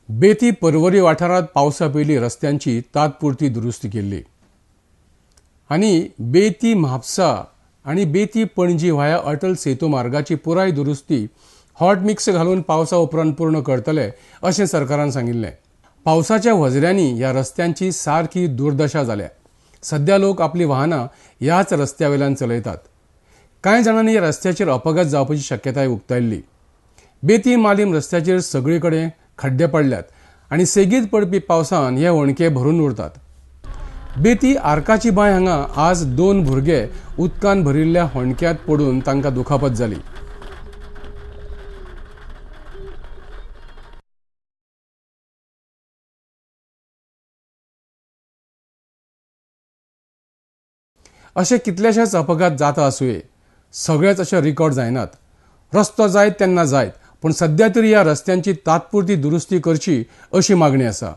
बेती पर्वरी वाठारांत पावसा पयलीं रस्त्यांची तात्पुरती दुरुस्ती केल्ली आनी बेती म्हापसा आनी बेती पणजी व्हाया अटल सेतू मार्गाची पुराय दुरुस्ती हॉट मिक्स घालून पावसा उपरांत पूर्ण करतले अशें सरकारान सांगिल्लें. पावसाच्या वझऱ्यांनी ह्या रस्त्यांची सारकी दुर्दशा जाल्या. सध्या लोक आपली वाहनां ह्याच रस्त्या वयल्यान चलयतात. कांय जाणांनी ह्या रस्त्याचेर अपघात जावपाची शक्यताय उक्तायल्ली. बेती मालीम रस्त्याचेर सगळे कडेन खड्डे पडल्यात आनी सेगीत पडपी पावसान हे होणके भरून उरतात. बेती आर्काची बांय हांगा आज 2 भुरगे उदकान भरिल्ल्या होणक्यांत पडून तांकां दुखापत जाली. असे कितलेशेच अपघात जाता आसुये, सगळेच अशे रिकॉर्ड जायनात. रस्तो जायत तेन्ना जायत, पूण सध्या तरी ह्या रस्त्यांची तात्पुरती दुरुस्ती करची अशी मागणी आसा.